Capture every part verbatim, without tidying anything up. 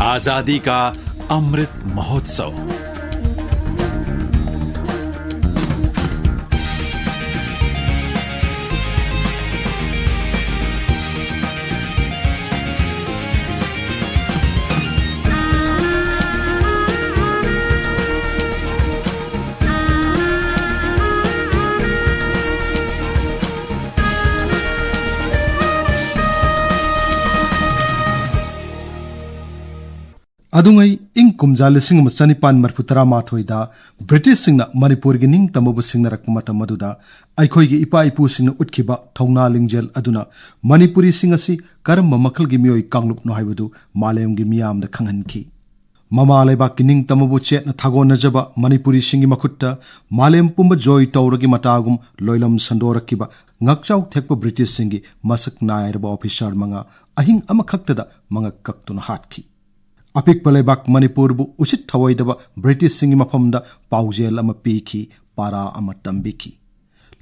आजादी का अमृत महोत्सव। ꯑꯗꯨꯉꯩ ꯏꯪ ꯀꯨꯝꯖꯥ ꯂꯤꯁꯤꯡ ꯑꯃ ꯆꯅꯤꯄꯥꯟ ꯃꯔꯤꯐꯨ ꯇꯔꯥꯃꯥꯊꯣꯏꯗ ꯕ꯭ꯔꯤꯇꯤꯁꯁꯤꯡꯅ ꯃꯅꯤꯄꯨꯔꯒꯤ ꯅꯤꯡꯇꯝꯕꯕꯨ ꯁꯤꯡꯅꯔꯛꯄ ꯃꯇꯝ ꯑꯗꯨꯗ ꯑꯩꯈꯣꯏꯒꯤ ꯏꯄꯥ ꯏꯄꯨꯁꯤꯡꯅ ꯎꯠꯈꯤꯕ ꯊꯧꯅꯥ ꯂꯤꯡꯖꯦꯜ ꯑꯗꯨꯅ ꯃꯅꯤꯄꯨꯔꯤꯁꯤꯡ ꯑꯁꯤ ꯀꯔꯝꯕ ꯃꯈꯜꯒꯤ ꯃꯤꯑꯣꯏ ꯀꯥꯡꯂꯨꯞꯅꯣ ꯍꯥꯏꯕꯗꯨ ꯃꯥꯂꯦꯝꯒꯤ ꯃꯤꯌꯥꯝꯗ ꯈꯪꯍꯟꯈꯤ꯫ ꯃꯃꯥ ꯂꯩꯕꯥꯛꯀꯤ ꯅꯤꯡꯇꯝꯕꯕꯨ ꯆꯦꯠꯅ ꯊꯥꯒꯣꯟꯅꯖꯕ ꯃꯅꯤꯄꯨꯔꯤꯁꯤꯡꯒꯤ ꯃꯈꯨꯠꯇ ꯃꯥꯂꯦꯝ ꯄꯨꯝꯕ ꯖꯣꯏ ꯇꯧꯔꯒꯤ ꯃꯇꯥꯒꯨꯝ ꯂꯣꯏꯂꯝ ꯁꯟꯗꯣꯔꯛꯈꯤꯕ ꯉꯥꯛꯆꯥꯎ ꯊꯦꯛꯄ ꯕ꯭ꯔꯤꯇꯤꯁꯁꯤꯡꯒꯤ ꯃꯁꯛ ꯅꯥꯏꯔꯕ ꯑꯣꯐꯤꯁꯥꯔ ꯃꯉꯥ ꯑꯍꯤꯡ ꯑꯃꯈꯛꯇꯗ ꯃꯉꯛ ꯀꯛꯇꯨꯅ ꯍꯥꯠꯈꯤ꯫ ꯑꯄꯤꯛꯄ ꯂꯩꯕꯥꯛ ꯃꯅꯤꯄꯨꯔꯕꯨ ꯎꯁꯤꯠ ꯊꯑꯣꯏꯗꯕ ꯕ꯭ꯔꯤꯇꯤꯁꯁꯤꯡꯒꯤ ꯃꯐꯝꯗ ꯄꯥꯎꯖꯦꯜ ꯑꯃ ꯄꯤꯈꯤ, ꯄꯥꯔꯥ ꯑꯃ ꯇꯝꯕꯤꯈꯤ꯫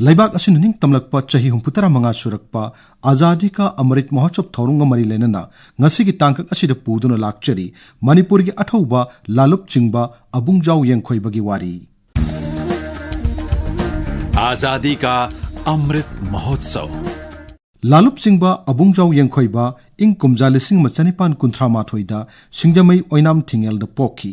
ꯂꯩꯕꯥꯛ ꯑꯁꯤꯅ ꯅꯤꯡꯇꯝꯂꯛꯄ ꯆꯍꯤ ꯍꯨꯝꯐꯨꯇꯔꯥ ꯃꯉꯥ ꯁꯨꯔꯛꯄ ꯑꯖꯥꯗꯤ ꯀꯥ ꯑꯃꯔꯤꯠ ꯃꯍꯣꯠꯁꯕ ꯊꯧꯔꯝꯒ ꯃꯔꯤ ꯂꯩꯅꯅ ꯉꯁꯤꯒꯤ ꯇꯥꯡꯀꯛ ꯑꯁꯤꯗ ꯄꯨꯗꯨꯅ ꯂꯥꯛꯆꯔꯤ ꯃꯅꯤꯄꯨꯔꯒꯤ ꯑꯊꯧꯕ ꯂꯥꯂꯨꯞ ꯆꯤꯡꯕ ꯑꯕꯨꯡꯖꯥꯎ ꯌꯦꯡꯈꯣꯏꯕꯒꯤ ꯋꯥꯔꯤ꯫ आजादी का अमृत महोत्सव। ꯂꯥꯂꯨꯞ ꯆꯤꯡꯕ ꯑꯕꯨꯡꯖꯥꯎ ꯌꯦꯡꯈꯣꯏꯕ ꯏꯪ ꯀꯨꯝꯖꯥ ꯂꯤꯁꯤꯡ ꯑꯃ ꯆꯅꯤꯄꯥꯟ ꯀꯨꯟꯊ꯭ꯔꯥ ꯃꯥꯊꯣꯏꯗ ꯁꯤꯡꯖꯃꯩ ꯑꯣꯏꯅꯥꯝ ꯊꯤꯡꯉꯦꯜꯗ ꯄꯣꯛꯈꯤ꯫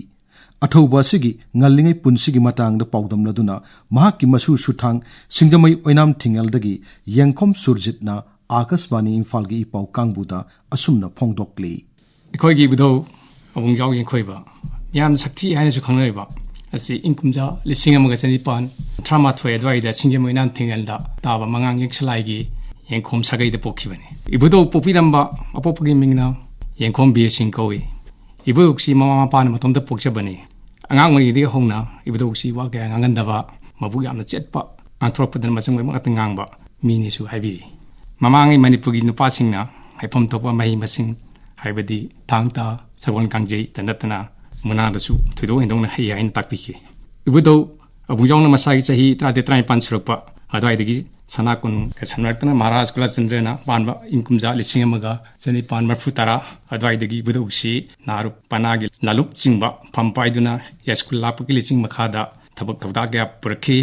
ꯑꯊꯧꯕ ꯑꯁꯤꯒꯤ ꯉꯜꯂꯤꯉꯩ ꯄꯨꯟꯁꯤꯒꯤ ꯃꯇꯥꯡꯗ ꯄꯥꯎꯗꯝꯂꯗꯨꯅ ꯃꯍꯥꯛꯀꯤ ꯃꯁꯨ ꯁꯨꯊꯥꯡ ꯁꯤꯡꯖꯃꯩ ꯑꯣꯏꯅꯥꯝ ꯊꯤꯡꯉꯦꯜꯗꯒꯤ ꯌꯦꯡꯈꯣꯝ ꯁꯨꯔꯖꯤꯠꯅ ꯑꯥꯀꯥꯁꯕꯥꯅꯤ ꯏꯝꯐꯥꯜꯒꯤ ꯏ ꯄꯥꯎ ꯀꯥꯡꯕꯨꯗ ꯑꯁꯨꯝꯅ ꯐꯣꯡꯗꯣꯛꯂꯤ꯫ ꯑꯩꯈꯣꯏꯒꯤ ꯏꯕꯨꯙꯧ ꯑꯕꯨꯡꯖꯥꯎ ꯌꯦꯡꯈꯣꯏꯕ, ꯃꯤꯌꯥꯝꯅ ꯁꯛꯊꯤ ꯍꯥꯏꯅꯁꯨ ꯈꯪꯅꯔꯤꯕ ꯑꯁꯤ ꯏꯪ ꯀꯨꯝꯖꯥ ꯂꯤꯁꯤꯡ ꯑꯃꯒ ꯆꯅꯤꯄꯥꯟ ꯀꯨꯟꯊ꯭ꯔꯥ ꯃꯥꯊꯣꯏ ꯑꯗꯨꯋꯥꯏꯗ ꯁꯤꯡꯖꯃꯩ ꯑꯣꯏꯅꯥꯝ ꯊꯤꯡꯉꯦꯜꯗ ꯇꯥꯕ ꯃꯉꯥꯡ ꯌꯦꯛꯁꯂꯥꯏꯒꯤ ꯌꯦꯡꯈꯣꯝ ꯁꯥꯒꯩꯗ ꯄꯣꯛꯈꯤꯕꯅꯤ꯫ ꯏꯕꯨꯙꯧ ꯄꯣꯛꯄꯤꯔꯝꯕ ꯑꯄꯣꯛꯄꯒꯤ ꯃꯤꯡꯅ ꯌꯦꯡꯈꯣꯝ ꯕꯤꯔ ꯁꯤꯡ ꯀꯧꯏ꯫ ꯏꯕꯨꯙꯧꯁꯤ ꯃꯃꯥ ꯃꯄꯥꯅ ꯃꯇꯣꯝꯇ ꯄꯣꯛꯆꯕꯅꯤ꯫ ꯑꯉꯥꯡ ꯑꯣꯏꯔꯤꯉꯩꯗꯒꯤ ꯍꯧꯅ ꯏꯕꯨꯙꯧꯁꯤ ꯋꯥ ꯀꯌꯥ ꯉꯥꯡꯒꯟꯗꯕ, ꯃꯕꯨꯛ ꯌꯥꯝꯅ ꯆꯦꯠꯄ, ꯉꯥꯡꯊꯣꯔꯛꯄꯗꯅ ꯃꯆꯪ ꯑꯣꯏꯕ ꯉꯥꯛꯇ ꯉꯥꯡꯕ ꯃꯤꯅꯤꯁꯨ ꯍꯥꯏꯕꯤꯔꯤ꯫ ꯃꯃꯥꯡꯉꯩ ꯃꯅꯤꯄꯨꯔꯒꯤ ꯅꯨꯄꯥꯁꯤꯡꯅ ꯍꯥꯏꯐꯝ ꯊꯣꯛꯄ ꯃꯍꯩ ꯃꯁꯤꯡ, ꯍꯥꯏꯕꯗꯤ ꯊꯥꯡ ꯇꯥ, ꯁꯒꯣꯜ ꯀꯥꯡꯖꯩꯇ ꯅꯠꯇꯅ ꯃꯨꯛꯅꯥꯗꯁꯨ ꯊꯣꯏꯗꯣꯛ ꯍꯦꯟꯗꯣꯛꯅ ꯍꯩ ꯍꯥꯏꯅ ꯇꯥꯛꯄꯤꯈꯤ꯫ ꯏꯕꯨꯙꯧ ꯑꯕꯨꯡꯖꯥꯎꯅ ꯃꯁꯥꯒꯤ ꯆꯍꯤ ꯇꯔꯥꯇꯔꯦꯠ ꯇꯔꯥꯅꯤꯄꯥꯟ ꯁꯨꯔꯛꯄ ꯑꯗꯨꯋꯥꯏꯗꯒꯤ ꯁꯅꯥ ꯀꯣꯅꯨꯡꯒ ꯁꯝꯅꯔꯛꯇꯅ ꯃꯍꯥꯔꯥꯖ ꯀꯨꯂꯆꯟꯗ꯭ꯔꯅ ꯄꯥꯟꯕ ꯏꯪ ꯀꯨꯝꯖꯥ ꯂꯤꯁꯤꯡ ꯑꯃꯒ ꯆꯅꯤꯄꯥꯟ ꯃꯔꯤꯐꯨ ꯇꯔꯥ ꯑꯗꯨꯋꯥꯏꯗꯒꯤ ꯏꯕꯨꯙꯧꯁꯤ ꯅꯥꯔꯨꯞ ꯄꯅꯥꯒꯤ ꯂꯥꯂꯨꯞ ꯆꯤꯡꯕ ꯐꯝ ꯄꯥꯏꯗꯨꯅ ꯌꯥꯏꯁ꯭ꯀꯨꯜ ꯂꯥꯛꯄꯒꯤ ꯂꯤꯆꯤꯡ ꯃꯈꯥꯗ ꯊꯕꯛ ꯊꯧꯗꯥꯛ ꯀꯌꯥ ꯄꯨꯔꯛꯈꯤ꯫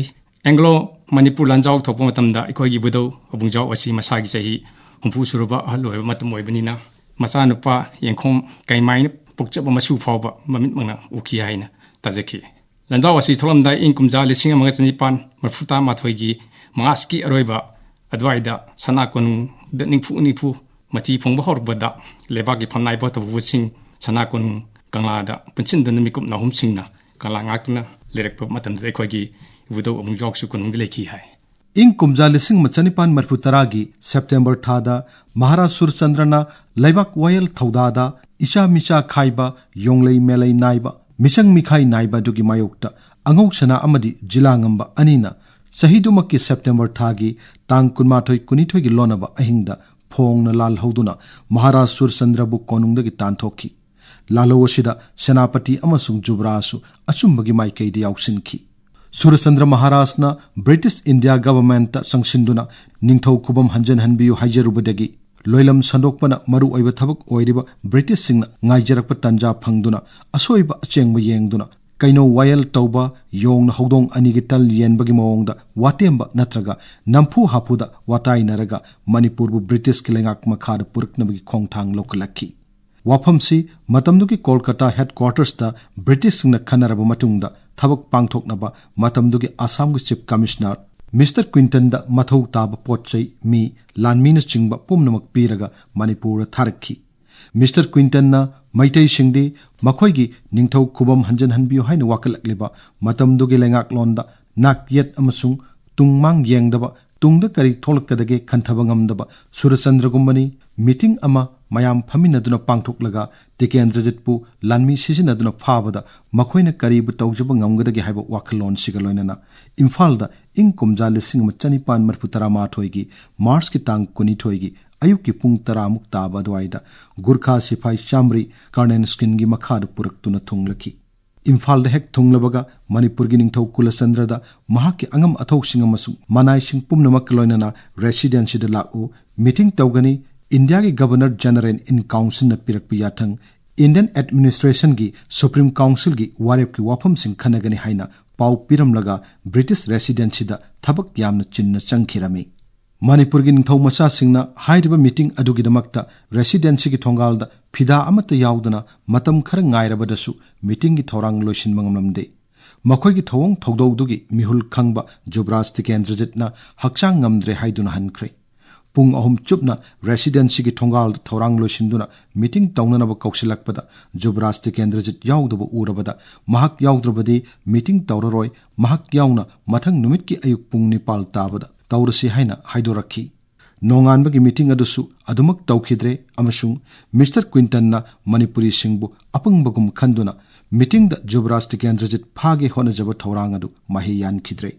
ꯑꯦꯡꯒ꯭ꯂꯣ ꯃꯅꯤꯄꯨꯔ ꯂꯥꯟꯖꯥꯎ ꯊꯣꯛꯄ ꯃꯇꯝꯗ ꯑꯩꯈꯣꯏꯒꯤ ꯏꯕꯨꯙꯧ ꯑꯕꯨꯡꯖꯥꯎ ꯑꯁꯤ ꯃꯁꯥꯒꯤ ꯆꯍꯤ ꯍꯨꯝꯐꯨ ꯁꯨꯔꯕ ꯑꯍꯜ ꯑꯣꯏꯔꯕ ꯃꯇꯝ ꯑꯣꯏꯕꯅꯤꯅ, ꯃꯆꯥꯅꯨꯄꯥ ꯌꯦꯡꯈꯣꯝ ꯀꯩꯃꯥꯏꯅ ꯄꯣꯛꯆꯕ ꯃꯁꯨ ꯐꯥꯎꯕ ꯃꯃꯤꯠꯃꯛꯅ ꯎꯈꯤ ꯍꯥꯏꯅ ꯇꯥꯖꯈꯤ꯫ ꯂꯥꯟꯖꯥꯎ ꯑꯁꯤ ꯊꯣꯛꯂꯝꯗꯥꯏ ꯏꯪ ꯀꯨꯝꯖꯥ ꯂꯤꯁꯤꯡ ꯑꯃꯒ ꯆꯅꯤꯄꯥꯟ ꯃꯔꯤꯐꯨ ꯇꯔꯥꯃꯥꯊꯣꯏꯒꯤ ꯃꯥꯔꯆꯀꯤ ꯑꯔꯣꯏꯕ ꯑꯗꯨꯋꯥꯏꯗ ꯁꯅꯥ ꯀꯣꯅꯨꯡꯗ ꯅꯤꯡꯐꯨ ꯅꯤꯡꯐꯨ ꯃꯊꯤ ꯐꯣꯡꯕ ꯍꯧꯔꯛꯄꯗ, ꯂꯩꯕꯥꯛꯀꯤ ꯐꯝꯅꯥꯏꯕ ꯇꯧꯕꯁꯤꯡ ꯁꯅꯥ ꯀꯣꯅꯨꯡ ꯀꯪꯂꯥꯗ ꯄꯨꯟꯁꯤꯟꯗꯨꯅ ꯃꯤꯀꯨꯞ ꯅꯥꯍꯨꯝꯁꯤꯡꯅ ꯀꯪꯂꯥ ꯉꯥꯛꯇꯨꯅ ꯂꯩꯔꯛꯄ ꯃꯇꯝꯗ ꯑꯩꯈꯣꯏꯒꯤ ꯏꯕꯨꯙꯧ ꯑꯕꯨꯡꯖꯥꯎꯁꯨ ꯀꯣꯅꯨꯡꯗ ꯂꯩꯈꯤ ꯍꯥꯏ꯫ ꯏꯪ ꯀꯨꯝꯖꯥ ꯂꯤꯁꯤꯡ ꯑꯃ ꯆꯅꯤꯄꯥꯟ ꯃꯔꯤꯐꯨ ꯇꯔꯥꯒꯤ ꯁꯦꯞꯇꯦꯝꯕꯔ ꯊꯥꯗ ꯃꯍꯥꯔꯥꯖ ꯁꯨꯔꯆꯟꯗ꯭ꯔꯅ ꯂꯩꯕꯥꯛ ꯋꯥꯌꯦꯜ ꯊꯧꯗꯥꯗ ꯏꯆꯥ ꯃꯤꯆꯥ ꯈꯥꯏꯕ, ꯌꯣꯡꯂꯩ ꯃꯦꯂꯩ ꯅꯥꯏꯕ, ꯃꯤꯆꯪ ꯃꯤꯈꯥꯏ ꯅꯥꯏꯕ ꯑꯗꯨꯒꯤ ꯃꯥꯌꯣꯛꯇ ꯑꯉꯧ ꯁꯅꯥ ꯑꯃꯗꯤ ꯖꯤꯂꯥ ꯉꯝꯕ ꯑꯅꯤꯅ ꯆꯍꯤꯗꯨꯃꯛꯀꯤ ꯁꯦꯞꯇꯦꯝꯕꯔ ꯊꯥꯒꯤ ꯇꯥꯡ ꯀꯨꯟꯃꯥꯊꯣꯏ ꯀꯨꯟꯅꯤꯊꯣꯏꯒꯤ ꯂꯣꯟꯅꯕ ꯑꯍꯤꯡꯗ ꯐꯣꯡꯅ ꯂꯥꯜꯍꯧꯗꯨꯅ ꯃꯍꯥꯔꯥꯖ ꯁꯨꯔꯆꯟꯗ꯭ꯔꯕꯨ ꯀꯣꯅꯨꯡꯗꯒꯤ ꯇꯥꯟꯊꯣꯛꯈꯤ꯫ ꯂꯥꯜꯍꯧ ꯑꯁꯤꯗ ꯁꯦꯅꯥꯄꯇꯤ ꯑꯃꯁꯨꯡ ꯖꯨꯕꯔꯥꯖꯁꯨ ꯑꯆꯨꯝꯕꯒꯤ ꯃꯥꯏꯀꯩꯗ ꯌꯥꯎꯁꯤꯟꯈꯤ꯫ ꯁꯨꯔꯆꯟꯗ꯭ꯔ ꯃꯍꯥꯔꯥꯖꯅ ꯕ꯭ꯔꯤꯇꯤꯁ ꯏꯟꯗꯤꯌꯥ ꯒꯚꯔꯟꯃꯦꯟꯠꯇ ꯆꯪꯁꯤꯟꯗꯨꯅ ꯅꯤꯡꯊꯧ ꯈꯨꯕꯝ ꯍꯟꯖꯤꯟꯍꯟꯕꯤꯌꯨ ꯍꯥꯏꯖꯔꯨꯕꯗꯒꯤ ꯂꯣꯏꯂꯝ ꯁꯟꯗꯣꯛꯄꯅ ꯃꯔꯨ ꯑꯣꯏꯕ ꯊꯕꯛ ꯑꯣꯏꯔꯤꯕ ꯕ꯭ꯔꯤꯇꯤꯁꯁꯤꯡꯅ ꯉꯥꯏꯖꯔꯛꯄ ꯇꯟꯖꯥ ꯐꯪꯗꯨꯅ ꯑꯁꯣꯏꯕ ꯑꯆꯦꯡꯕ ꯌꯦꯡꯗꯨꯅ ꯀꯩꯅꯧ ꯋꯥꯌꯦꯜ ꯇꯧꯕ ꯌꯣꯡꯅ ꯍꯧꯗꯣꯡ ꯑꯅꯤꯒꯤ ꯇꯜ ꯌꯦꯟꯕꯒꯤ ꯃꯑꯣꯡꯗ ꯋꯥꯇꯦꯝꯕ ꯅꯠꯇ꯭ꯔꯒ ꯅꯝꯐꯨ ꯍꯥꯐꯨꯗ ꯋꯥꯇꯥꯏꯅꯔꯒ ꯃꯅꯤꯄꯨꯔꯕꯨ ꯕ꯭ꯔꯤꯇꯤꯁꯀꯤ ꯂꯩꯉꯥꯛ ꯃꯈꯥꯗ ꯄꯨꯔꯛꯅꯕꯒꯤ ꯈꯣꯡꯊꯥꯡ ꯂꯧꯈꯠꯂꯛꯈꯤ꯫ ꯋꯥꯐꯝꯁꯤ ꯃꯇꯝꯗꯨꯒꯤ ꯀꯣꯜꯀꯇꯥ ꯍꯦꯗꯀ꯭ꯋꯥꯇꯔꯁꯇ ꯕ꯭ꯔꯤꯇꯤꯁꯁꯤꯡꯅ ꯈꯟꯅꯔꯕ ꯃꯇꯨꯡꯗ ꯊꯕꯛ ꯄꯥꯡꯊꯣꯛꯅꯕ ꯃꯇꯝꯗꯨꯒꯤ ꯑꯁꯥꯝꯒꯤ ꯆꯤꯐ ꯀꯃꯤꯁꯅꯔ ꯃꯤꯁꯇꯔ ꯀ꯭ꯋꯤꯟꯇꯟꯗ ꯃꯊꯧ ꯇꯥꯕ ꯄꯣꯠ ꯆꯩ, ꯃꯤ, ꯂꯥꯟꯃꯤꯅꯆꯤꯡꯕ ꯄꯨꯝꯅꯃꯛ ꯄꯤꯔꯒ ꯃꯅꯤꯄꯨꯔꯗ ꯊꯥꯔꯛꯈꯤ꯫ ꯃꯤꯁꯇꯔ ꯀ꯭ꯋꯤꯟꯇꯟꯅ ꯃꯩꯇꯩꯁꯤꯡꯗꯤ ꯃꯈꯣꯏꯒꯤ ꯅꯤꯡꯊꯧ ꯈꯨꯕꯝ ꯍꯟꯖꯤꯟꯍꯟꯕꯤꯌꯨ ꯍꯥꯏꯅ ꯋꯥꯀꯠꯂꯛꯂꯤꯕ ꯃꯇꯝꯗꯨꯒꯤ ꯂꯩꯉꯥꯛꯂꯣꯟꯗ ꯅꯥꯛ ꯌꯦꯠ ꯑꯃꯁꯨꯡ ꯇꯨꯡ ꯃꯥꯡ ꯌꯦꯡꯗꯕ ꯇꯨꯡꯗ ꯀꯔꯤ ꯊꯣꯛꯂꯛꯀꯗꯒꯦ ꯈꯟꯊꯕ ꯉꯝꯗꯕ ꯁꯨꯔꯆꯟꯗ꯭ꯔꯒꯨꯝꯕꯅꯤ꯫ ꯃꯤꯇꯤꯡ ꯑꯃ ꯃꯌꯥꯝ ꯐꯝꯃꯤꯟꯅꯗꯨꯅ ꯄꯥꯡꯊꯣꯛꯂꯒ ꯇꯤꯀꯦꯟꯗ꯭ꯔꯖꯤꯠꯄꯨ ꯂꯥꯟꯃꯤ ꯁꯤꯖꯤꯟꯅꯗꯨꯅ ꯐꯥꯕꯗ ꯃꯈꯣꯏꯅ ꯀꯔꯤꯕꯨ ꯇꯧꯖꯕ ꯉꯝꯒꯗꯒꯦ ꯍꯥꯏꯕ ꯋꯥꯈꯜꯂꯣꯟꯁꯤꯒ ꯂꯣꯏꯅꯅ ꯏꯝꯐꯥꯜꯗ ꯏꯪ ꯀꯨꯝꯖꯥ ꯂꯤꯁꯤꯡ ꯑꯃ ꯆꯅꯤꯄꯥꯟ ꯃꯔꯤꯐꯨ ꯇꯔꯥꯃꯥꯊꯣꯏꯒꯤ ꯃꯥꯔꯆꯀꯤ ꯇꯥꯡ ꯀꯨꯟꯅꯤꯊꯣꯏꯒꯤ ꯑꯌꯨꯛꯀꯤ ꯄꯨꯡ ꯇꯔꯥꯃꯨꯛ ꯇꯥꯕ ꯑꯗꯨꯋꯥꯏꯗ ꯒꯨꯔꯈꯥ ꯁꯤꯐꯥꯏ ꯆꯥꯝꯃꯔꯤ ꯀꯔꯅꯦꯜ ꯁ꯭ꯀꯤꯟꯒꯤ ꯃꯈꯥꯗ ꯄꯨꯔꯛꯇꯨꯅ ꯊꯨꯡꯂꯈꯤ꯫ ꯏꯝꯐꯥꯜꯗ ꯍꯦꯛ ꯊꯨꯡꯂꯕꯒ ꯃꯅꯤꯄꯨꯔꯒꯤ ꯅꯤꯡꯊꯧ ꯀꯨꯂꯆꯟꯗ꯭ꯔꯗ ꯃꯍꯥꯛꯀꯤ ꯑꯉꯝ ꯑꯊꯧꯁꯤꯡ ꯑꯃꯁꯨꯡ ꯃꯅꯥꯏꯁꯤꯡ ꯄꯨꯝꯅꯃꯛꯀ ꯂꯣꯏꯅꯅ ꯔꯦꯁꯤꯗꯦꯟꯁꯤꯗ ꯂꯥꯛꯎ, ꯃꯤꯇꯤꯡ ꯇꯧꯒꯅꯤ, ꯏꯟꯗꯤꯌꯥꯒꯤ ꯒꯕꯔꯅꯔ ꯖꯦꯅꯔꯦꯜ ꯏꯟ ꯀꯥꯎꯟꯁꯤꯜꯅ ꯄꯤꯔꯛꯄ ꯌꯥꯊꯪ, ꯏꯟꯗꯤꯌꯟ ꯑꯦꯗꯃꯤꯅꯤꯁꯇ꯭ꯔꯦꯁꯟꯒꯤ ꯁꯨꯄ꯭ꯔꯤꯝ ꯀꯥꯎꯟꯁꯤꯜꯒꯤ ꯋꯥꯔꯦꯞꯀꯤ ꯋꯥꯐꯝꯁꯤꯡ ꯈꯟꯅꯒꯅꯤ ꯍꯥꯏꯅ ꯄꯥꯎ ꯄꯤꯔꯝꯂꯒ ꯕ꯭ꯔꯤꯇꯤꯁ ꯔꯦꯁꯤꯗꯦꯟꯁꯤꯗ ꯊꯕꯛ ꯌꯥꯝꯅ ꯆꯤꯟꯅ ꯆꯪꯈꯤꯔꯝꯃꯤ꯫ ꯃꯅꯤꯄꯨꯔꯒꯤ ꯅꯤꯡꯊꯧ ꯃꯆꯥꯁꯤꯡꯅ ꯍꯥꯏꯔꯤꯕ ꯃꯤꯇꯤꯡ ꯑꯗꯨꯒꯤꯗꯃꯛꯇ ꯔꯦꯁꯤꯗꯦꯟꯁꯤꯒꯤ ꯊꯣꯡꯒꯥꯜꯗ ꯐꯤꯗꯥ ꯑꯃꯠꯇ ꯌꯥꯎꯗꯅ ꯃꯇꯝ ꯈꯔ ꯉꯥꯏꯔꯕꯗꯁꯨ ꯃꯤꯇꯤꯡꯒꯤ ꯊꯧꯔꯥꯡ ꯂꯣꯏꯁꯤꯟꯕ ꯉꯝꯂꯝꯗꯦ꯫ ꯃꯈꯣꯏꯒꯤ ꯊꯧꯑꯣꯡ ꯊꯧꯗꯧꯗꯨꯒꯤ ꯃꯤꯍꯨꯜ ꯈꯪꯕ ꯖꯨꯕꯔꯥꯖ ꯇꯤꯀꯦꯟꯗ꯭ꯔꯖꯤꯠꯅ ꯍꯛꯆꯥꯡ ꯉꯝꯗ꯭ꯔꯦ ꯍꯥꯏꯗꯨꯅ ꯍꯟꯈ꯭ꯔꯦ꯫ ꯄꯨꯡ ꯑꯍꯨꯝ ꯆꯨꯞꯅ ꯔꯦꯁꯤꯗꯦꯟꯁꯤꯒꯤ ꯊꯣꯡꯒꯥꯜꯗ ꯊꯧꯔꯥꯡ ꯂꯣꯏꯁꯤꯟꯗꯨꯅ ꯃꯤꯇꯤꯡ ꯇꯧꯅꯅꯕ ꯀꯧꯁꯤꯜꯂꯛꯄꯗ ꯖꯨꯕꯔꯥꯖ ꯇꯤꯀꯦꯟꯗ꯭ꯔꯖꯤꯠ ꯌꯥꯎꯗꯕ ꯎꯔꯕꯗ ꯃꯍꯥꯛ ꯌꯥꯎꯗ꯭ꯔꯕꯗꯤ ꯃꯤꯇꯤꯡ ꯇꯧꯔꯔꯣꯏ, ꯃꯍꯥꯛ ꯌꯥꯎꯅ ꯃꯊꯪ ꯅꯨꯃꯤꯠꯀꯤ ꯑꯌꯨꯛ ꯄꯨꯡ ꯅꯤꯄꯥꯜ ꯇꯥꯕꯗ ꯇꯧꯔꯁꯤ ꯍꯥꯏꯅ ꯍꯥꯏꯗꯣꯔꯛꯈꯤ꯫ ꯅꯣꯡꯉꯥꯟꯕꯒꯤ ꯃꯤꯇꯤꯡ ꯑꯗꯨꯁꯨ ꯑꯗꯨꯃꯛ ꯇꯧꯈꯤꯗ꯭ꯔꯦ ꯑꯃꯁꯨꯡ ꯃꯤꯁꯇꯔ ꯀ꯭ꯋꯤꯟꯇꯟꯅ ꯃꯅꯤꯄꯨꯔꯤꯁꯤꯡꯕꯨ ꯑꯄꯪꯕꯒꯨꯝ ꯈꯟꯗꯨꯅ ꯃꯤꯇꯤꯡꯗ ꯖꯨꯕꯔꯥꯖ ꯇꯤꯀꯦꯟꯗ꯭ꯔꯖꯤꯠ ꯐꯥꯒꯦ ꯍꯣꯠꯅꯖꯕ ꯊꯧꯔꯥꯡ ꯑꯗꯨ ꯃꯍꯩ ꯌꯥꯟꯈꯤꯗ꯭ꯔꯦ꯫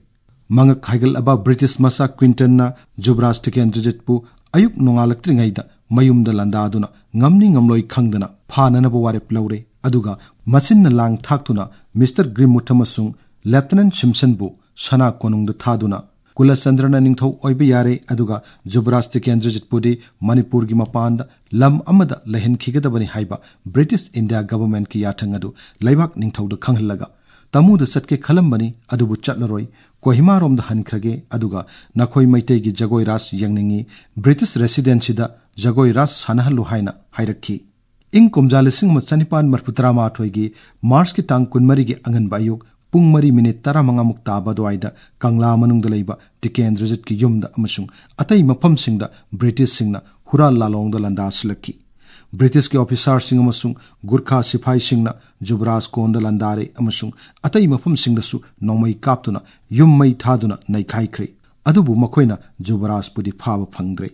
ꯃꯉꯛ ꯍꯥꯏꯒꯠꯂꯕ ꯕ꯭ꯔꯤꯇꯤꯁ ꯃꯆꯥ ꯀ꯭ꯋꯤꯟꯇꯟꯅ ꯖꯨꯕꯔꯥꯖ ꯇꯤꯀꯦꯟꯗ꯭ꯔꯖꯤꯠꯄꯨ ꯑꯌꯨꯛ ꯅꯣꯡꯉꯥꯜꯂꯛꯇ꯭ꯔꯤꯉꯩꯗ ꯃꯌꯨꯝꯗ ꯂꯥꯟꯗꯥꯗꯨꯅ ꯉꯝꯅꯤ ꯉꯝꯂꯣꯏ ꯈꯪꯗꯅ ꯐꯥꯅꯅꯕ ꯋꯥꯔꯦꯞ ꯂꯧꯔꯦ꯫ ꯑꯗꯨꯒ ꯃꯆꯤꯟꯅ ꯂꯥꯡ ꯊꯥꯛꯇꯨꯅ ꯃꯤꯁꯇꯔ ꯒ꯭ꯔꯤꯝꯋꯨꯗ ꯑꯃꯁꯨꯡ ꯂꯦꯐꯇꯤꯅꯦꯟꯠ ꯁꯤꯝꯁꯟꯕꯨ ꯁꯅꯥ ꯀꯣꯅꯨꯡꯗ ꯊꯥꯗꯨꯅ ꯀꯨꯂꯆꯟꯗ꯭ꯔꯅ ꯅꯤꯡꯊꯧ ꯑꯣꯏꯕ ꯌꯥꯔꯦ, ꯑꯗꯨꯒ ꯖꯨꯕꯔꯥꯖ ꯇꯤꯀꯦꯟꯗ꯭ꯔꯖꯤꯠꯄꯨꯗꯤ ꯃꯅꯤꯄꯨꯔꯒꯤ ꯃꯄꯥꯟꯗ ꯂꯝ ꯑꯃꯗ ꯂꯩꯍꯟꯈꯤꯒꯗꯕꯅꯤ ꯍꯥꯏꯕ ꯕ꯭ꯔꯤꯇꯤꯁ ꯏꯟꯗꯤꯌꯥ ꯒꯚꯔꯟꯃꯦꯟꯠꯀꯤ ꯌꯥꯊꯪ ꯑꯗꯨ ꯂꯩꯕꯥꯛ ꯅꯤꯡꯊꯧꯗ ꯈꯪꯍꯜꯂꯒ, "ꯇꯥꯃꯨꯗ ꯆꯠꯀꯦ ꯈꯜꯂꯝꯕꯅꯤ, ꯑꯗꯨꯕꯨ ꯆꯠꯂꯔꯣꯏ, ꯀꯣꯍꯤꯃꯥꯔꯣꯝꯗ ꯍꯟꯈ꯭ꯔꯒꯦ, ꯑꯗꯨꯒ ꯅꯈꯣꯏ ꯃꯩꯇꯩꯒꯤ ꯖꯒꯣꯏ ꯔꯥꯁ ꯌꯦꯡꯅꯤꯡꯏ, ꯕ꯭ꯔꯤꯇꯤꯁ ꯔꯦꯁꯤꯗꯦꯟꯁꯤꯗ ꯖꯒꯣꯏ ꯔꯥꯁ ꯁꯥꯟꯅꯍꯜꯂꯨ" ꯍꯥꯏꯅ ꯍꯥꯏꯔꯛꯈꯤ꯫ ꯏꯪ ꯀꯨꯝꯖꯥ ꯂꯤꯁꯤꯡ ꯑꯃ ꯆꯅꯤꯄꯥꯟ ꯃꯔꯤꯐꯨ ꯇꯔꯥꯃꯥꯊꯣꯏꯒꯤ ꯃꯥꯔꯆꯀꯤ ꯇꯥꯡ ꯀꯨꯟꯃꯔꯤꯒꯤ ꯑꯉꯟꯕ ꯑꯌꯨꯛ ꯄꯨꯡ ꯃꯔꯤ ꯃꯤꯅꯤꯠ ꯇꯔꯥꯃꯉꯥꯃꯨꯛ ꯇꯥꯕ ꯑꯗꯨꯋꯥꯏꯗ ꯀꯪꯂꯥ ꯃꯅꯨꯡꯗ ꯂꯩꯕ ꯇꯤꯀꯦꯟꯗ꯭ꯔꯖꯤꯠꯀꯤ ꯌꯨꯝꯗ ꯑꯃꯁꯨꯡ ꯑꯇꯩ ꯃꯐꯝꯁꯤꯡꯗ ꯕ꯭ꯔꯤꯇꯤꯁꯁꯤꯡꯅ ꯍꯨꯔꯥꯟ ꯂꯥꯂꯣꯡꯗ ꯂꯥꯟꯗꯥꯁꯤꯜꯂꯛꯈꯤ꯫ ꯕ꯭ꯔꯤꯇꯤꯁꯀꯤ ꯑꯣꯐꯤꯁꯥꯔꯁꯤꯡ ꯑꯃꯁꯨꯡ ꯒꯨꯔꯈꯥ ꯁꯤꯐꯥꯏꯁꯤꯡꯅ ꯖꯨꯕꯔꯥꯖ ꯀꯣꯟꯗ ꯂꯥꯟꯗꯥꯔꯦ ꯑꯃꯁꯨꯡ ꯑꯇꯩ ꯃꯐꯝꯁꯤꯡꯗꯁꯨ ꯅꯣꯡꯃꯩ ꯀꯥꯞꯇꯨꯅ ꯌꯨꯝ ꯃꯩ ꯊꯥꯗꯨꯅ ꯅꯩꯈꯥꯏꯈ꯭ꯔꯦ꯫ ꯑꯗꯨꯕꯨ ꯃꯈꯣꯏꯅ ꯖꯨꯕꯔꯥꯖꯄꯨꯗꯤ ꯐꯥꯕ ꯐꯪꯗ꯭ꯔꯦ꯫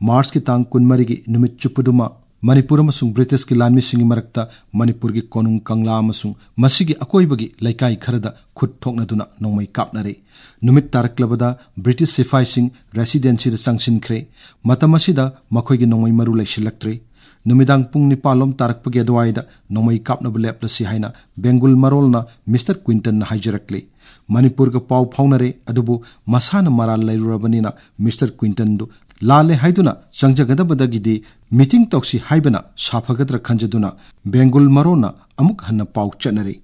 ꯃꯥꯔꯆꯀꯤ ꯇꯥꯡ ꯀꯨꯟꯃꯔꯤꯒꯤ ꯅꯨꯃꯤꯠ ꯆꯨꯞꯄꯗꯨꯃ ꯃꯅꯤꯄꯨꯔ ꯑꯃꯁꯨꯡ ꯕ꯭ꯔꯤꯇꯤꯁꯀꯤ ꯂꯥꯟꯃꯤꯁꯤꯡꯒꯤ ꯃꯔꯛꯇ ꯃꯅꯤꯄꯨꯔꯒꯤ ꯀꯣꯅꯨꯡ ꯀꯪꯂꯥ ꯑꯃꯁꯨꯡ ꯃꯁꯤꯒꯤ ꯑꯀꯣꯏꯕꯒꯤ ꯂꯩꯀꯥꯏ ꯈꯔꯗ ꯈꯨꯠ ꯊꯣꯛꯅꯗꯨꯅ ꯅꯣꯡꯃꯩ ꯀꯥꯞꯅꯔꯦ꯫ ꯅꯨꯃꯤꯠ ꯇꯥꯔꯛꯂꯕꯗ ꯕ꯭ꯔꯤꯇꯤꯁ ꯁꯤꯐꯥꯏꯁꯤꯡ ꯔꯦꯁꯤꯗꯦꯟꯁꯤꯗ ꯆꯪꯁꯤꯟꯈ꯭ꯔꯦ꯫ ꯃꯇꯝ ꯑꯁꯤꯗ ꯃꯈꯣꯏꯒꯤ ꯅꯣꯡꯃꯩ ꯃꯔꯨ ꯂꯩꯁꯤꯜꯂꯛꯇ꯭ꯔꯦ꯫ ꯅꯨꯃꯤꯗꯥꯡ ꯄꯨꯡ ꯅꯤꯄꯥꯜ ꯂꯣꯝ ꯇꯥꯔꯛꯄꯒꯤ ꯑꯗꯨꯋꯥꯏꯗ ꯅꯣꯡꯃꯩ ꯀꯥꯞꯅꯕ ꯂꯦꯞꯂꯁꯤ ꯍꯥꯏꯅ ꯕꯦꯡꯒꯨꯜ ꯃꯔꯣꯜꯅ ꯃꯤꯁꯇꯔ ꯀ꯭ꯋꯤꯟꯇꯟꯅ ꯍꯥꯏꯖꯔꯛꯂꯤ꯫ ꯃꯅꯤꯄꯨꯔꯒ ꯄꯥꯎ ꯐꯥꯎꯅꯔꯦ, ꯑꯗꯨꯕꯨ ꯃꯁꯥꯅ ꯃꯔꯥꯜ ꯂꯩꯔꯨꯔꯕꯅꯤꯅ ꯃꯤꯁꯇꯔ ꯀ꯭ꯋꯤꯟꯇꯟꯗꯨ ꯂꯥꯜꯂꯦ ꯍꯥꯏꯗꯨꯅ ꯆꯪꯖꯒꯗꯕꯗꯒꯤꯗꯤ ꯃꯤꯇꯤꯡ ꯇꯧꯁꯤ ꯍꯥꯏꯕꯅ ꯁꯥꯐꯒꯗ꯭ꯔꯥ ꯈꯟꯖꯗꯨꯅ ꯕꯦꯡꯒꯨꯜ ꯃꯔꯣꯟꯅ ꯑꯃꯨꯛ ꯍꯟꯅ ꯄꯥꯎ ꯆꯠꯅꯔꯤ꯫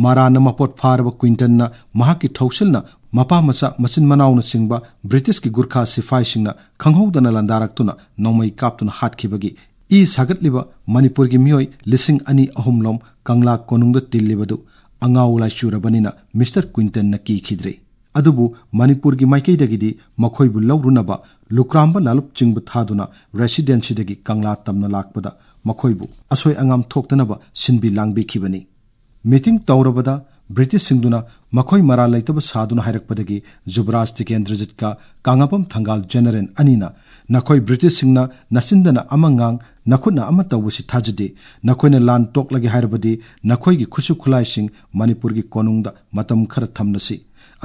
ꯃꯔꯥꯅ ꯃꯄꯣꯠ ꯐꯥꯔꯕ ꯀ꯭ꯋꯤꯟꯇꯟꯅ ꯃꯍꯥꯛꯀꯤ ꯊꯧꯁꯤꯜꯅ ꯃꯄꯥ ꯃꯆꯥ ꯃꯆꯤꯟ ꯃꯅꯥꯎꯅꯆꯤꯡꯕ ꯕ꯭ꯔꯤꯇꯤꯁꯀꯤ ꯒꯨꯔꯈꯥ ꯁꯤꯐꯥꯏꯁꯤꯡꯅ ꯈꯪꯍꯧꯗꯅ ꯂꯥꯟꯗꯥꯔꯛꯇꯨꯅ ꯅꯣꯡꯃꯩ ꯀꯥꯞꯇꯨꯅ ꯍꯥꯠꯈꯤꯕꯒꯤ ꯏ ꯁꯥꯒꯠꯂꯤꯕ ꯃꯅꯤꯄꯨꯔꯒꯤ ꯃꯤꯑꯣꯏ ꯂꯤꯁꯤꯡ ꯑꯅꯤ ꯑꯍꯨꯝ ꯂꯣꯝ ꯀꯪꯂꯥ ꯀꯣꯅꯨꯡꯗ ꯇꯤꯜꯂꯤꯕꯗꯨ ꯑꯉꯥꯎ ꯂꯥꯏꯆꯨꯔꯕꯅꯤꯅ ꯃꯤꯁꯇꯔ ꯀ꯭ꯋꯤꯟꯇꯟꯅ ꯀꯤꯈꯤꯗ꯭ꯔꯦ꯫ ꯑꯗꯨꯕꯨ ꯃꯅꯤꯄꯨꯔꯒꯤ ꯃꯥꯏꯀꯩꯗꯒꯤꯗꯤ ꯃꯈꯣꯏꯕꯨ ꯂꯧꯔꯨꯅꯕ ꯂꯨꯀ꯭ꯔꯥꯝꯕ ꯂꯥꯂꯨꯞ ꯆꯤꯡꯕ ꯊꯥꯗꯨꯅ ꯔꯦꯁꯤꯗꯦꯟꯁꯤꯗꯒꯤ ꯀꯪꯂꯥ ꯇꯝꯅ ꯂꯥꯛꯄꯗ ꯃꯈꯣꯏꯕꯨ ꯑꯁꯣꯏ ꯑꯉꯥꯝ ꯊꯣꯛꯇꯅꯕ ꯁꯤꯟꯕꯤ ꯂꯥꯡꯕꯤꯈꯤꯕꯅꯤ꯫ ꯃꯤꯇꯤꯡ ꯇꯧꯔꯕꯗ ꯕ꯭ꯔꯤꯇꯤꯁꯁꯤꯡꯗꯨꯅ ꯃꯈꯣꯏ ꯃꯔꯥꯜ ꯂꯩꯇꯕ ꯁꯥꯗꯨꯅ ꯍꯥꯏꯔꯛꯄꯗꯒꯤ ꯖꯨꯕꯔꯥꯖ ꯇꯤꯀꯦꯟꯗ꯭ꯔꯖꯤꯠꯀ ꯀꯥꯉꯥꯕꯝ ꯊꯪꯒꯥꯜ ꯖꯦꯅꯔꯦꯜ ꯑꯅꯤꯅ, "ꯅꯈꯣꯏ ꯕ꯭ꯔꯤꯇꯤꯁꯁꯤꯡꯅ ꯅꯆꯤꯟꯗꯅ ꯑꯃ ꯉꯥꯡ, ꯅꯈꯨꯠꯅ ꯑꯃ ꯇꯧꯕꯁꯤ ꯊꯥꯖꯗꯦ꯫ ꯅꯈꯣꯏꯅ ꯂꯥꯟ ꯇꯣꯛꯂꯒꯦ ꯍꯥꯏꯔꯕꯗꯤ ꯅꯈꯣꯏꯒꯤ ꯈꯨꯠꯁꯨ ꯈꯨꯠꯂꯥꯏꯁꯤꯡ ꯃꯅꯤꯄꯨꯔꯒꯤ ꯀꯣꯅꯨꯡꯗ ꯃꯇꯝ ꯈꯔ ꯊꯝꯂꯁꯤ꯫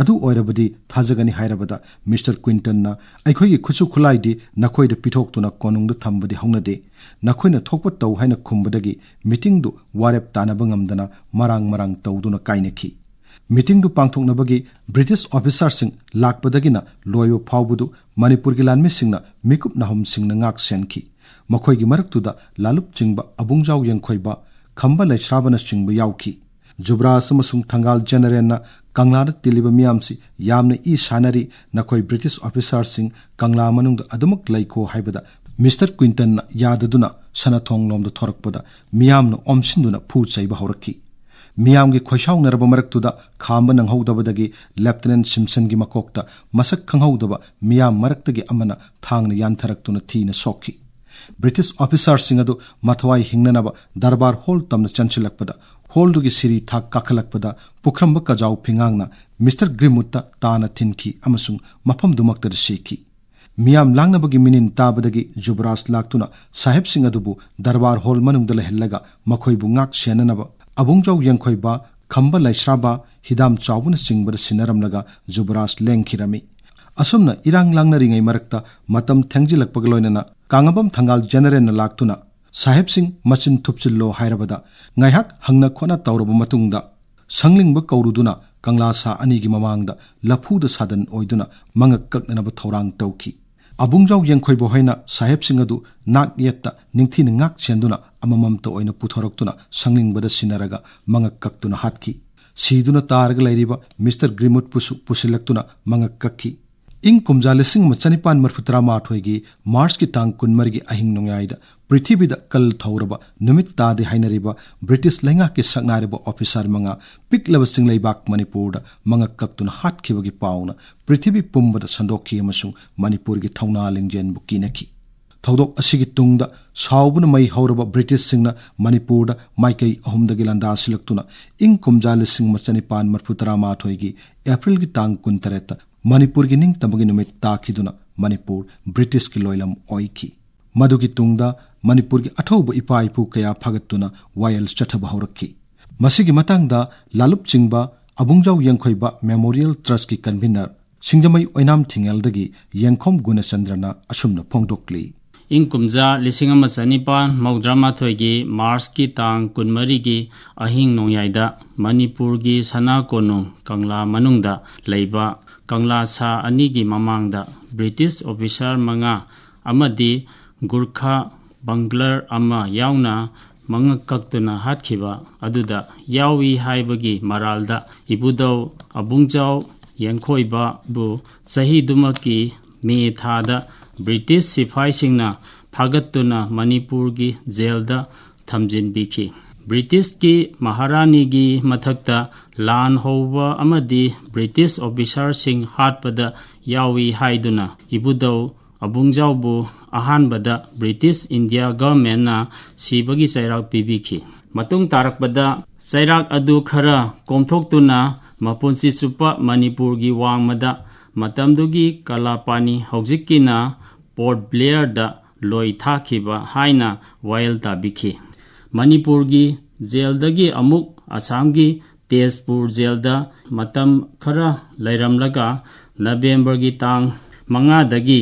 ꯑꯗꯨ ꯑꯣꯏꯔꯕꯗꯤ ꯊꯥꯖꯒꯅꯤ" ꯍꯥꯏꯔꯕꯗ ꯃꯤꯁꯇꯔ ꯀ꯭ꯋꯤꯟꯇꯟꯅ, "ꯑꯩꯈꯣꯏꯒꯤ ꯈꯨꯠꯁꯨ ꯈꯨꯠꯂꯥꯏꯗꯤ ꯅꯈꯣꯏꯗ ꯄꯤꯊꯣꯛꯇꯨꯅ ꯀꯣꯅꯨꯡꯗ ꯊꯝꯕꯗꯤ ꯍꯧꯅꯗꯦ꯫ ꯅꯈꯣꯏꯅ ꯊꯣꯛꯄ ꯇꯧ" ꯍꯥꯏꯅ ꯈꯨꯝꯕꯗꯒꯤ ꯃꯤꯇꯤꯡꯗꯨ ꯋꯥꯔꯦꯞ ꯇꯥꯅꯕ ꯉꯝꯗꯅ ꯃꯔꯥꯡ ꯃꯔꯥꯡ ꯇꯧꯗꯨꯅ ꯀꯥꯏꯅꯈꯤ꯫ ꯃꯤꯇꯤꯡꯗꯨ ꯄꯥꯡꯊꯣꯛꯅꯕꯒꯤ ꯕ꯭ꯔꯤꯇꯤꯁ ꯑꯣꯐꯤꯁꯥꯔꯁꯤꯡ ꯂꯥꯛꯄꯗꯒꯤꯅ ꯂꯣꯏꯕ ꯐꯥꯎꯕꯗꯨ ꯃꯅꯤꯄꯨꯔꯒꯤ ꯂꯥꯟꯃꯤꯁꯤꯡꯅ ꯃꯤꯀꯨꯞ ꯅꯥꯍꯨꯝꯁꯤꯡꯅ ꯉꯥꯛ ꯁꯦꯟꯈꯤ꯫ ꯃꯈꯣꯏꯒꯤ ꯃꯔꯛꯇꯨꯗ ꯂꯥꯂꯨꯞ ꯆꯤꯡꯕ, ꯑꯕꯨꯡꯖꯥꯎ ꯌꯦꯡꯈꯣꯏꯕ, ꯈꯝꯕ ꯂꯩꯁ꯭ꯔꯥꯕꯅꯆꯤꯡꯕ ꯌꯥꯎꯈꯤ꯫ ꯖꯨꯕꯔꯥꯖ ꯑꯃꯁꯨꯡ ꯊꯪꯒꯥꯜ ꯖꯦꯅꯔꯦꯜꯅ ꯀꯪꯂꯥꯗ ꯇꯤꯜꯂꯤꯕ ꯃꯤꯌꯥꯝꯁꯤ ꯌꯥꯝꯅ ꯏ ꯁꯥꯅꯔꯤ, ꯅꯈꯣꯏ ꯕ꯭ꯔꯤꯇꯤꯁ ꯑꯣꯐꯤꯁꯥꯔꯁꯤꯡ ꯀꯪꯂꯥ ꯃꯅꯨꯡꯗ ꯑꯗꯨꯃꯛ ꯂꯩꯈꯣ ꯍꯥꯏꯕꯗ ꯃꯤꯁꯇꯔ ꯀ꯭ꯋꯤꯟꯇꯟꯅ ꯌꯥꯗꯗꯨꯅ ꯁꯅꯥꯊꯣꯡꯂꯣꯝꯗ ꯊꯣꯔꯛꯄꯗ ꯃꯤꯌꯥꯝꯅ ꯑꯣꯝꯁꯤꯟꯗꯨꯅ ꯐꯨ ꯆꯩꯕ ꯍꯧꯔꯛꯈꯤ꯫ ꯃꯤꯌꯥꯝꯒꯤ ꯈꯣꯏꯁꯥꯎꯅꯔꯕ ꯃꯔꯛꯇꯨꯗ ꯈꯥꯝꯕ ꯅꯪꯍꯧꯗꯕꯗꯒꯤ ꯂꯦꯐꯇꯤꯅꯦꯟ ꯁꯤꯝꯁꯟꯒꯤ ꯃꯀꯣꯛꯇ ꯃꯁꯛ ꯈꯪꯍꯧꯗꯕ ꯃꯤꯌꯥꯝ ꯃꯔꯛꯇꯒꯤ ꯑꯃꯅ ꯊꯥꯡꯅ ꯌꯥꯟꯊꯔꯛꯇꯨꯅ ꯊꯤꯅ ꯁꯣꯛꯈꯤ꯫ ꯕ꯭ꯔꯤꯇꯤꯁ ꯑꯣꯐꯤꯁꯥꯔꯁꯤꯡ ꯑꯗꯨ ꯃꯊꯋꯥꯏ ꯍꯤꯡꯅꯅꯕ ꯗꯔꯕꯥꯔ ꯍꯣꯜ ꯇꯝꯅ ꯆꯪꯁꯤꯜꯂꯛꯄꯗ, ꯍꯣꯜꯗꯨꯒꯤ ꯁꯤꯔꯤ ꯊꯥꯛ ꯀꯥꯈꯠꯂꯛꯄꯗ ꯄꯨꯈ꯭ꯔꯝꯕ ꯀꯖꯥꯎ ꯐꯤꯉꯥꯡꯅ ꯃꯤꯁꯇꯔ ꯒ꯭ꯔꯤꯝꯋꯨꯗꯇ ꯇꯥꯅ ꯊꯤꯟꯈꯤ ꯑꯃꯁꯨꯡ ꯃꯐꯝꯗꯨꯃꯛꯇꯗ ꯁꯤꯈꯤ꯫ ꯃꯤꯌꯥꯝ ꯂꯥꯡꯅꯕꯒꯤ ꯃꯤꯅꯤꯟ ꯇꯥꯕꯗꯒꯤ ꯖꯨꯕꯔꯥꯖ ꯂꯥꯛꯇꯨꯅ ꯁꯥꯍꯦꯕꯁꯤꯡ ꯑꯗꯨꯕꯨ ꯗꯔꯕꯥꯔ ꯍꯣꯜ ꯃꯅꯨꯡꯗ ꯂꯩꯍꯜꯂꯒ ꯃꯈꯣꯏꯕꯨ ꯉꯥꯛ ꯁꯦꯟꯅꯅꯕ ꯑꯕꯨꯡꯖꯥꯎ ꯌꯦꯡꯈꯣꯏꯕ, ꯈꯝꯕ ꯂꯩꯁ꯭ꯔꯥꯕ, ꯍꯤꯗꯥꯝ ꯆꯥꯎꯕꯅꯆꯤꯡꯕꯗ ꯁꯤꯟꯅꯔꯝꯂꯒ ꯖꯨꯕꯔꯥꯖ ꯂꯦꯡꯈꯤꯔꯝꯃꯤ꯫ ꯑꯁꯨꯝꯅ ꯏꯔꯥꯡ ꯂꯥꯡꯅꯔꯤꯉꯩ ꯃꯔꯛꯇ ꯃꯇꯝ ꯊꯦꯡꯖꯤꯜꯂꯛꯄꯒ ꯂꯣꯏꯅꯅ ꯀꯥꯉꯕꯝ ꯊꯪꯒꯥꯜ ꯖꯦꯅꯔꯦꯜꯅ ꯂꯥꯛꯇꯨꯅ ꯁꯥꯍꯦꯕꯁꯤꯡ ꯃꯆꯤꯟ ꯊꯨꯞꯆꯤꯜꯂꯣ ꯍꯥꯏꯔꯕꯗ ꯉꯥꯏꯍꯥꯛ ꯍꯪꯅ ꯈꯣꯠꯅ ꯇꯧꯔꯕ ꯃꯇꯨꯡꯗ ꯁꯪꯂꯤꯡꯕ ꯀꯧꯔꯨꯗꯨꯅ ꯀꯪꯂꯥ ꯁꯥ ꯑꯅꯤꯒꯤ ꯃꯃꯥꯡꯗ ꯂꯐꯨꯗ ꯁꯥꯗꯟ ꯑꯣꯏꯗꯨꯅ ꯃꯉꯛ ꯀꯛꯅꯅꯕ ꯊꯧꯔꯥꯡ ꯇꯧꯈꯤ꯫ ꯑꯕꯨꯡꯖꯥꯎ ꯌꯦꯡꯈꯣꯏꯕ ꯍꯣꯏꯅ ꯁꯥꯍꯦꯕꯁꯤꯡ ꯑꯗꯨ ꯅꯥꯛ ꯌꯦꯠꯇ ꯅꯤꯡꯊꯤꯅ ꯉꯥꯛ ꯁꯦꯟꯗꯨꯅ ꯑꯃꯃꯝꯇ ꯑꯣꯏꯅ ꯄꯨꯊꯣꯔꯛꯇꯨꯅ ꯁꯪꯂꯤꯡꯕꯗ ꯁꯤꯟꯅꯔꯒ ꯃꯉꯛ ꯀꯛꯇꯨꯅ ꯍꯥꯠꯈꯤ꯫ ꯁꯤꯗꯨꯅ ꯇꯥꯔꯒ ꯂꯩꯔꯤꯕ ꯃꯤꯁꯇꯔ ꯒ꯭ꯔꯤꯃꯨꯠꯄꯨꯁꯨ ꯄꯨꯁꯤꯜꯂꯛꯇꯨꯅ ꯃꯉꯛ ꯀꯛꯈꯤ꯫ ꯏꯪ ꯀꯨꯝꯖꯥ ꯂꯤꯁꯤꯡ ꯑꯃ ꯆꯅꯤꯄꯥꯟ ꯃꯔꯐꯨ ꯇꯔꯥꯃꯥꯊꯣꯏꯒꯤ ꯃꯥꯔꯆꯀꯤ ꯇꯥꯡ ꯀꯨꯟꯃꯔꯤꯒꯤ ꯑꯍꯤꯡ ꯅꯣꯡꯌꯥꯏꯗ ꯄ꯭ꯔꯤꯊꯤꯕꯤꯗ ꯀꯜ ꯊꯧꯔꯕ ꯅꯨꯃꯤꯠ ꯇꯥꯗꯦ ꯍꯥꯏꯅꯔꯤꯕ ꯕ꯭ꯔꯤꯇꯤꯁ ꯂꯩꯉꯥꯛꯀꯤ ꯁꯛꯅꯥꯏꯔꯕ ꯑꯣꯐꯤꯁꯥꯔ ꯃꯉꯥ ꯄꯤꯛꯂꯕ ꯆꯤꯡꯂꯩꯕꯥꯛ ꯃꯅꯤꯄꯨꯔꯗ ꯃꯉꯛ ꯀꯛꯇꯨꯅ ꯍꯥꯠꯈꯤꯕꯒꯤ ꯄꯥꯎꯅ ꯄ꯭ꯔꯤꯊꯤꯕꯤ ꯄꯨꯝꯕꯗ ꯁꯟꯗꯣꯛꯈꯤ ꯑꯃꯁꯨꯡ ꯃꯅꯤꯄꯨꯔꯒꯤ ꯊꯧꯅꯥ ꯂꯤꯡꯖꯦꯜꯕꯨ ꯀꯤꯅꯈꯤ꯫ ꯊꯧꯗꯣꯛ ꯑꯁꯤꯒꯤ ꯇꯨꯡꯗ ꯁꯥꯎꯕꯅ ꯃꯩ ꯍꯧꯔꯕ ꯕ꯭ꯔꯤꯇꯤꯁꯁꯤꯡꯅ ꯃꯅꯤꯄꯨꯔꯗ ꯃꯥꯏꯀꯩ ꯑꯍꯨꯝꯗꯒꯤ ꯂꯥꯟꯗꯥꯁꯤꯜꯂꯛꯇꯨꯅ ꯏꯪ ꯀꯨꯝꯖꯥ ꯂꯤꯁꯤꯡ ꯑꯃ ꯆꯅꯤꯄꯥꯟ ꯃꯔꯐꯨ ꯇꯔꯥꯃꯥꯊꯣꯏꯒꯤ ꯑꯦꯄ꯭ꯔꯤꯜꯒꯤ ꯇꯥꯡ ꯀꯨꯟꯇꯔꯦꯠꯇ ꯃꯅꯤꯄꯨꯔꯒꯤ ꯅꯤꯡꯇꯝꯕꯒꯤ ꯅꯨꯃꯤꯠ ꯇꯥꯈꯤꯗꯨꯅ ꯃꯅꯤꯄꯨꯔ ꯕ꯭ꯔꯤꯇꯤꯁꯀꯤ ꯂꯣꯏꯂꯝ ꯑꯣꯏꯈꯤ꯫ ꯃꯗꯨꯒꯤ ꯇꯨꯡꯗ ꯃꯅꯤꯄꯨꯔꯒꯤ ꯑꯊꯧꯕ ꯏꯄꯥ ꯏꯄꯨ ꯀꯌꯥ ꯐꯥꯒꯠꯇꯨꯅ ꯋꯥꯌꯦꯜ ꯆꯠꯊꯕ ꯍꯧꯔꯛꯈꯤ꯫ ꯃꯁꯤꯒꯤ ꯃꯇꯥꯡꯗ ꯂꯥꯂꯨꯞ ꯆꯤꯡꯕ ꯑꯕꯨꯡꯖꯥꯎ ꯌꯦꯡꯈꯣꯏꯕ ꯃꯦꯃꯣꯔꯤꯌꯦꯜ ꯇ꯭ꯔꯁꯀꯤ ꯀꯟꯚꯤꯅꯔ ꯁꯤꯡꯖꯃꯩ ꯑꯣꯏꯅꯥꯝ ꯊꯤꯡꯉꯦꯜꯗꯒꯤ ꯌꯦꯡꯈꯣꯝ ꯒꯨꯅꯆꯟꯗ꯭ꯔꯅ ꯑꯁꯨꯝꯅ ꯐꯣꯡꯗꯣꯛꯂꯤ꯫ ꯏꯪ ꯀꯨꯝꯖꯥ ꯂꯤꯁꯤꯡ ꯑꯃ ꯆꯅꯤꯄꯥꯟ ꯃꯧꯗ꯭ꯔꯥ ꯃꯥꯊꯣꯏꯒꯤ ꯃꯥꯔꯆꯀꯤ ꯇꯥꯡ ꯀꯨꯟꯃꯔꯤꯒꯤ ꯑꯍꯤꯡ ꯅꯣꯡꯌꯥꯏꯗ ꯃꯅꯤꯄꯨꯔꯒꯤ ꯁꯅꯥ ꯀꯣꯅꯨꯡ ꯀꯪꯂꯥ ꯃꯅꯨꯡꯗ ꯂꯩꯕ ꯀꯪꯂꯥ ꯁꯥ ꯑꯅꯤꯒꯤ ꯃꯃꯥꯡꯗ ꯕ꯭ꯔꯤꯇꯤꯁ ꯑꯣꯐꯤꯁꯥꯔ ꯃꯉꯥ ꯑꯃꯗꯤ ꯒꯨꯔꯈꯥ ꯕꯪꯒꯂꯔ ꯑꯃ ꯌꯥꯎꯅ ꯃꯉꯛ ꯀꯛꯇꯨꯅ ꯍꯥꯠꯈꯤꯕ ꯑꯗꯨꯗ ꯌꯥꯎꯏ ꯍꯥꯏꯕꯒꯤ ꯃꯔꯥꯜꯗ ꯏꯕꯨꯙꯧ ꯑꯕꯨꯡꯖꯥꯎ ꯌꯦꯡꯈꯣꯏꯕꯕꯨ ꯆꯍꯤꯗꯨꯃꯛꯀꯤ ꯃꯦ ꯊꯥꯗ ꯕ꯭ꯔꯤꯇꯤꯁ ꯁꯤꯐꯥꯏꯁꯤꯡꯅ ꯐꯥꯒꯠꯇꯨꯅ ꯃꯅꯤꯄꯨꯔꯒꯤ ꯖꯦꯜꯗ ꯊꯝꯖꯤꯟꯕꯤꯈꯤ꯫ ꯕ꯭ꯔꯤꯇꯤꯁꯀꯤ ꯃꯍꯥꯔꯥꯅꯤꯒꯤ ꯃꯊꯛꯇ ꯂꯥꯟ ꯍꯧꯕ ꯑꯃꯗꯤ ꯕ꯭ꯔꯤꯇꯤꯁ ꯑꯣꯐꯤꯁꯥꯔꯁꯤꯡ ꯍꯥꯠꯄꯗ ꯌꯥꯎꯏ ꯍꯥꯏꯗꯨꯅ ꯏꯕꯨꯙꯧ ꯑꯕꯨꯡꯖꯥꯎꯕꯨ ꯑꯍꯥꯟꯕꯗ ꯕ꯭ꯔꯤꯇꯤꯁ ꯏꯟꯗꯤꯌꯥ ꯒꯚꯔꯟꯃꯦꯟꯅ ꯁꯤꯕꯒꯤ ꯆꯩꯔꯥꯛ ꯄꯤꯕꯤꯈꯤ꯫ ꯃꯇꯨꯡ ꯇꯥꯔꯛꯄꯗ ꯆꯩꯔꯥꯛ ꯑꯗꯨ ꯈꯔ ꯀꯣꯝꯊꯣꯛꯇꯨꯅ ꯃꯄꯨꯟꯁꯤ ꯆꯨꯞꯄ ꯃꯅꯤꯄꯨꯔꯒꯤ ꯋꯥꯡꯃꯗ ꯃꯇꯝꯗꯨꯒꯤ ꯀꯂꯥꯄꯥꯅꯤ, ꯍꯧꯖꯤꯛꯀꯤꯅ ꯄꯣꯔꯠ ꯕ꯭ꯂꯦꯌꯔꯗ ꯂꯣꯏ ꯊꯥꯈꯤꯕ ꯍꯥꯏꯅ ꯋꯥꯌꯦꯜ ꯇꯥꯕꯤꯈꯤ꯫ ꯃꯅꯤꯄꯨꯔꯒꯤ ꯖꯦꯜꯗꯒꯤ ꯑꯃꯨꯛ ꯑꯁꯥꯝꯒꯤ ꯇꯦꯖꯄꯨꯔ ꯖꯦꯜꯗ ꯃꯇꯝ ꯈꯔ ꯂꯩꯔꯝꯂꯒ ꯅꯕꯦꯝꯕꯔꯒꯤ ꯇꯥꯡ ꯃꯉꯥꯗꯒꯤ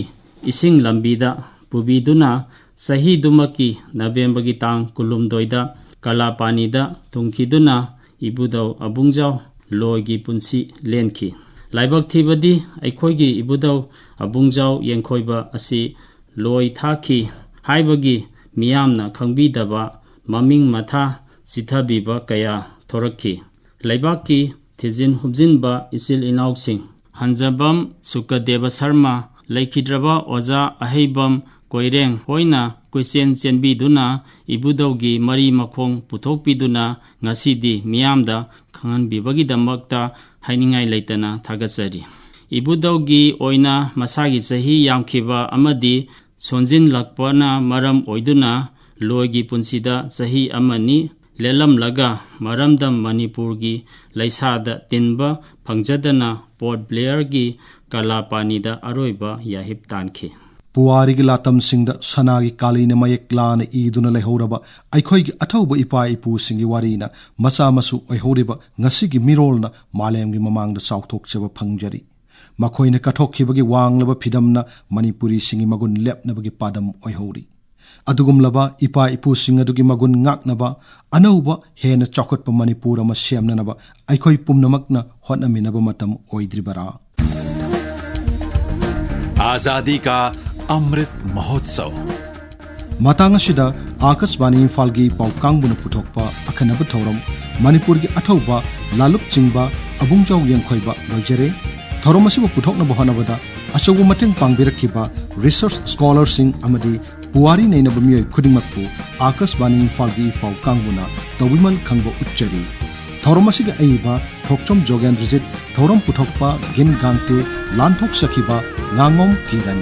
ꯏꯁꯤꯡ ꯂꯝꯕꯤꯗ ꯄꯨꯕꯤꯗꯨꯅ ꯆꯍꯤꯗꯨꯃꯛꯀꯤ ꯅꯕꯦꯝꯕꯔꯒꯤ ꯇꯥꯡ ꯀꯨꯟꯍꯨꯝꯗꯣꯏꯗ ꯀꯂꯥꯄꯥꯅꯤꯗ ꯊꯨꯡꯈꯤꯗꯨꯅ ꯏꯕꯨꯙꯧ ꯑꯕꯨꯡꯖꯥꯎ ꯂꯣꯏꯒꯤ ꯄꯨꯟꯁꯤ ꯂꯦꯟꯈꯤ꯫ ꯂꯥꯏꯕꯛ ꯊꯤꯕꯗꯤ ꯑꯩꯈꯣꯏꯒꯤ ꯏꯕꯨꯙꯧ ꯑꯕꯨꯡꯖꯥꯎ ꯌꯦꯡꯈꯣꯏꯕ ꯑꯁꯤ ꯂꯣꯏ ꯊꯥꯈꯤ ꯍꯥꯏꯕꯒꯤ ꯃꯤꯌꯥꯝꯅ ꯈꯪꯕꯤꯗꯕ ꯃꯃꯤꯡ ꯃꯊꯥ ꯆꯤꯊꯕꯤꯕ ꯀꯌꯥ ꯊꯣꯔꯛꯈꯤ꯫ ꯂꯩꯕꯥꯛꯀꯤ ꯊꯤꯖꯤꯟ ꯍꯨꯝꯖꯤꯟꯕ ꯏꯆꯤꯜ ꯏꯅꯥꯎꯁꯤꯡ, ꯍꯟꯖꯕꯝ ꯁꯨꯀꯗꯦꯕ ꯁꯔꯃ, ꯂꯩꯈꯤꯗ꯭ꯔꯕ ꯑꯣꯖꯥ ꯑꯍꯩꯕꯝ ꯀꯣꯏꯔꯦꯡ ꯍꯣꯏꯅ ꯀꯣꯏꯆꯦꯟ ꯆꯦꯟꯕꯤꯗꯨꯅ ꯏꯕꯨꯙꯧꯒꯤ ꯃꯔꯤ ꯃꯈꯣꯡ ꯄꯨꯊꯣꯛꯄꯤꯗꯨꯅ ꯉꯁꯤꯗꯤ ꯃꯤꯌꯥꯝꯗ ꯈꯪꯍꯟꯕꯤꯕꯒꯤꯗꯃꯛꯇ ꯍꯥꯏꯅꯤꯡꯉꯥꯏ ꯂꯩꯇꯅ ꯊꯥꯒꯠꯆꯔꯤ꯫ ꯏꯕꯨꯙꯧꯒꯤ ꯑꯣꯏꯅ ꯃꯁꯥꯒꯤ ꯆꯍꯤ ꯌꯥꯝꯈꯤꯕ ꯑꯃꯗꯤ ꯁꯣꯟꯖꯤꯟꯂꯛꯄꯅ ꯃꯔꯝ ꯑꯣꯏꯗꯨꯅ ꯂꯣꯏꯒꯤ ꯄꯨꯟꯁꯤꯗ ꯆꯍꯤ ꯑꯃꯅꯤ ꯂꯦꯜꯂꯝꯂꯒ ꯃꯔꯝꯗꯝ ꯃꯅꯤꯄꯨꯔꯒꯤ ꯂꯩꯁꯥꯗ ꯇꯤꯟꯕ ꯐꯪꯖꯗꯅ ꯄꯣꯔꯠ ꯕ꯭ꯂꯦꯌꯔꯒꯤ ꯀꯂꯥꯄꯥꯅꯤꯗ ꯑꯔꯣꯏꯕ ꯌꯥꯍꯤꯞ ꯇꯥꯟꯈꯤ꯫ ꯄꯨꯋꯥꯔꯤꯒꯤ ꯂꯥꯇꯝꯁꯤꯡꯗ ꯁꯅꯥꯒꯤ ꯀꯥꯂꯤꯅ ꯃꯌꯦꯛ ꯂꯥꯅ ꯏꯗꯨꯅ ꯂꯩꯍꯧꯔꯕ ꯑꯩꯈꯣꯏꯒꯤ ꯑꯊꯧꯕ ꯏꯄꯥ ꯏꯄꯨꯁꯤꯡꯒꯤ ꯋꯥꯔꯤꯅ ꯃꯆꯥ ꯃꯁꯨ ꯑꯣꯏꯍꯧꯔꯤꯕ ꯉꯁꯤꯒꯤ ꯃꯤꯔꯣꯜꯅ ꯃꯥꯂꯦꯝꯒꯤ ꯃꯃꯥꯡꯗ ꯆꯥꯎꯊꯣꯛꯆꯕ ꯐꯪꯖꯔꯤ꯫ ꯃꯈꯣꯏꯅ ꯀꯠꯊꯣꯛꯈꯤꯕꯒꯤ ꯋꯥꯡꯂꯕ ꯐꯤꯗꯝꯅ ꯃꯅꯤꯄꯨꯔꯤꯁꯤꯡꯒꯤ ꯃꯒꯨꯟ ꯂꯦꯞꯅꯕꯒꯤ ꯄꯥꯗꯝ ꯑꯣꯏꯍꯧꯔꯤ꯫ ꯑꯗꯨꯒꯨꯝꯂꯕ ꯏꯄꯥ ꯏꯄꯨꯁꯤꯡ ꯑꯗꯨꯒꯤ ꯃꯒꯨꯟ ꯉꯥꯛꯅꯕ, ꯑꯅꯧꯕ ꯍꯦꯟꯅ ꯆꯥꯎꯈꯠꯄ ꯃꯅꯤꯄꯨꯔ ꯑꯃ ꯁꯦꯝꯅꯅꯕ ꯑꯩꯈꯣꯏ ꯄꯨꯝꯅꯃꯛꯅ ꯍꯣꯠꯅꯃꯤꯟꯅꯕ ꯃꯇꯝ ꯑꯣꯏꯗ꯭ꯔꯤꯕꯔꯥ? आजादी का अमृत महोत्सव। ꯃꯇꯥꯡ ꯑꯁꯤꯗ ꯑꯥꯀꯥꯁꯕꯥꯅꯤ ꯏꯝꯐꯥꯜꯒꯤ ꯄꯥꯎ ꯀꯥꯡꯕꯨꯅ ꯄꯨꯊꯣꯛꯄ ꯑꯈꯟꯅꯕ ꯊꯧꯔꯝ ꯃꯅꯤꯄꯨꯔꯒꯤ ꯑꯊꯧꯕ ꯂꯥꯂꯨꯞ ꯆꯤꯡꯕ ꯑꯕꯨꯡꯖꯥꯎ ꯌꯦꯡꯈꯣꯏꯕ ꯂꯣꯏꯖꯔꯦ꯫ ꯊꯧꯔꯝ ꯑꯁꯤꯕꯨ ꯄꯨꯊꯣꯛꯅꯕ ꯍꯣꯠꯅꯕꯗ ꯑꯆꯧꯕ ꯃꯇꯦꯡ ꯄꯥꯡꯕꯤꯔꯛꯈꯤꯕ ꯔꯤꯁꯔꯁ ꯁ꯭ꯀꯣꯂꯔꯁꯤꯡ ꯑꯃꯗꯤ ꯄꯨꯋꯥꯔꯤ ꯅꯩꯅꯕ ꯃꯤꯑꯣꯏ ꯈꯨꯗꯤꯡꯃꯛꯄꯨ ꯑꯥꯀꯥꯁꯕꯥꯅꯤ ꯏꯝꯐꯥꯜꯒꯤ ꯄꯥꯎ ꯀꯥꯡꯕꯨꯅ ꯇꯧꯕꯤꯃꯜ ꯈꯪꯕ ꯎꯠꯆꯔꯤ꯫ ꯊꯧꯔꯝ ꯑꯁꯤꯒꯤ ꯑꯏꯕ ꯊꯣꯛꯆꯣꯝ ꯖꯣꯒꯦꯟꯗ꯭ꯔꯖꯤꯠ, ꯊꯧꯔꯝ ꯄꯨꯊꯣꯛꯄ ꯒꯤꯟ ꯒꯥꯡꯇꯦ, ꯂꯥꯟꯊꯣꯛꯆꯈꯤꯕ ꯉꯥꯉꯣꯝ ꯀꯤꯔꯟ꯫